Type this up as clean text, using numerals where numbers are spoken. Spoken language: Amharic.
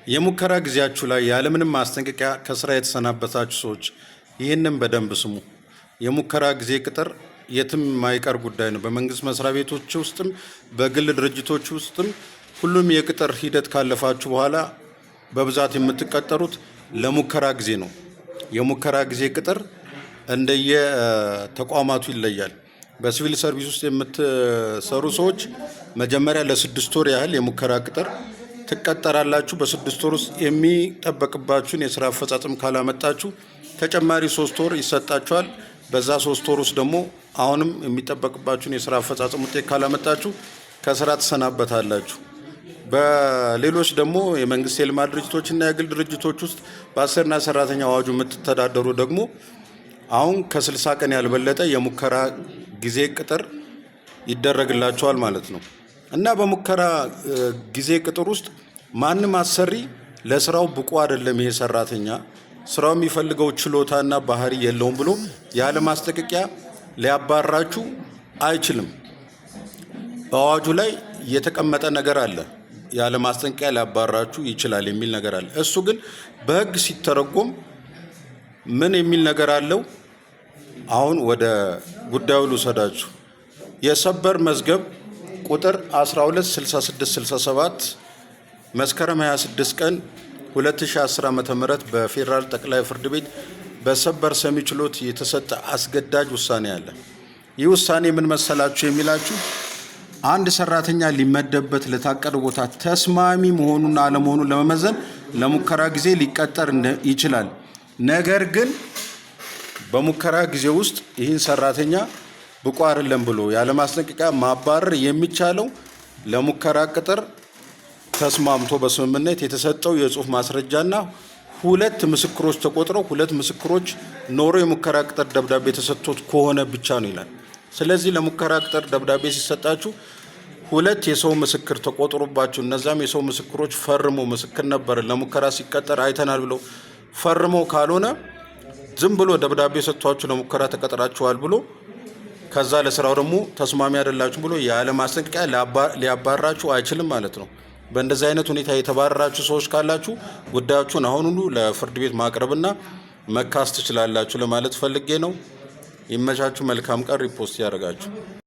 የሙከራ ጊዜያችሁ ላይ ያለምንም ማስጠንቀቂያ ከስራ የተሰናበታችሁ ሰዎች ይህንን በደንብ ስሙ። የሙከራ ጊዜ ቅጥር የትም የማይቀር ጉዳይ ነው። በመንግስት መስሪያ ቤቶች ውስጥም በግል ድርጅቶች ውስጥም ሁሉም የቅጥር ሂደት ካለፋችሁ በኋላ በብዛት የምትቀጠሩት ለሙከራ ጊዜ ነው። የሙከራ ጊዜ ቅጥር እንደየ ተቋማቱ ይለያል። በሲቪል ሰርቪስ ውስጥ የምትሰሩ ሰዎች መጀመሪያ ለ6 ወር ያህል የሙከራ ቅጥር ትቀጠራላችሁ። በ6 ወር ውስጥ የሚጠበቅባችሁን የስራ አፈጻጸም ካላመጣችሁ ተጨማሪ 3 ወር ይሰጣችኋል። በዛ 3 ወር ውስጥ ደግሞ አሁንም የሚጠበቅባችሁን የስራ አፈጻጸም ውጤት ካላመጣችሁ ከስራ ትሰናበታላችሁ። በሌሎች ደግሞ የመንግስት የልማት ድርጅቶች እና የግል ድርጅቶች ውስጥ በአሰሪና ሰራተኛ አዋጁ የምትተዳደሩ ደግሞ አሁን ከ60 ቀን ያልበለጠ የሙከራ ጊዜ ቅጥር ይደረግላችኋል ማለት ነው። እና በሙከራ ጊዜ ቅጥር ውስጥ ማንም አሰሪ ለስራው ብቁ አይደለም፣ ይሄ ሰራተኛ ስራው የሚፈልገው ችሎታና ባህሪ የለውም ብሎ ያለ ማስጠንቀቂያ ሊያባራችሁ አይችልም። በአዋጁ ላይ የተቀመጠ ነገር አለ። ያለ ማስጠንቀቂያ ሊያባራችሁ ይችላል የሚል ነገር አለ። እሱ ግን በህግ ሲተረጎም ምን የሚል ነገር አለው? አሁን ወደ ጉዳዩ ልውሰዳችሁ። የሰበር መዝገብ ቁጥር 126667 መስከረም 26 ቀን 2010 ዓ.ም በፌዴራል ጠቅላይ ፍርድ ቤት በሰበር ሰሚ ችሎት የተሰጠ አስገዳጅ ውሳኔ አለ። ይህ ውሳኔ ምን መሰላችሁ የሚላችሁ፣ አንድ ሰራተኛ ሊመደብበት ለታቀደ ቦታ ተስማሚ መሆኑን አለመሆኑን ለመመዘን ለሙከራ ጊዜ ሊቀጠር ይችላል። ነገር ግን በሙከራ ጊዜ ውስጥ ይህን ሰራተኛ ብቁ አይደለም ብሎ ያለ ማስጠንቀቂያ ማባረር የሚቻለው ለሙከራ ቅጥር ተስማምቶ በስምምነት የተሰጠው የጽሁፍ ማስረጃና ሁለት ምስክሮች ተቆጥረው፣ ሁለት ምስክሮች ኖሮ የሙከራ ቅጥር ደብዳቤ ተሰጥቶት ከሆነ ብቻ ነው ይላል። ስለዚህ ለሙከራ ቅጥር ደብዳቤ ሲሰጣችሁ ሁለት የሰው ምስክር ተቆጥሮባችሁ፣ እነዛም የሰው ምስክሮች ፈርሞ ምስክር ነበር ለሙከራ ሲቀጠር አይተናል ብለው ፈርሞ ካልሆነ፣ ዝም ብሎ ደብዳቤ ሰጥቷችሁ ለሙከራ ተቀጥራችኋል ብሎ ከዛ ለስራው ደግሞ ተስማሚ አይደላችሁ ብሎ ያለ ማስጠንቀቂያ ሊያባራችሁ አይችልም ማለት ነው። በእንደዚህ አይነት ሁኔታ የተባረራችሁ ሰዎች ካላችሁ ጉዳያችሁን አሁኑኑ ለፍርድ ቤት ማቅረብና መካስ ትችላላችሁ ለማለት ፈልጌ ነው። ይመቻችሁ። መልካም ቀን። Repost ያደርጋችሁ።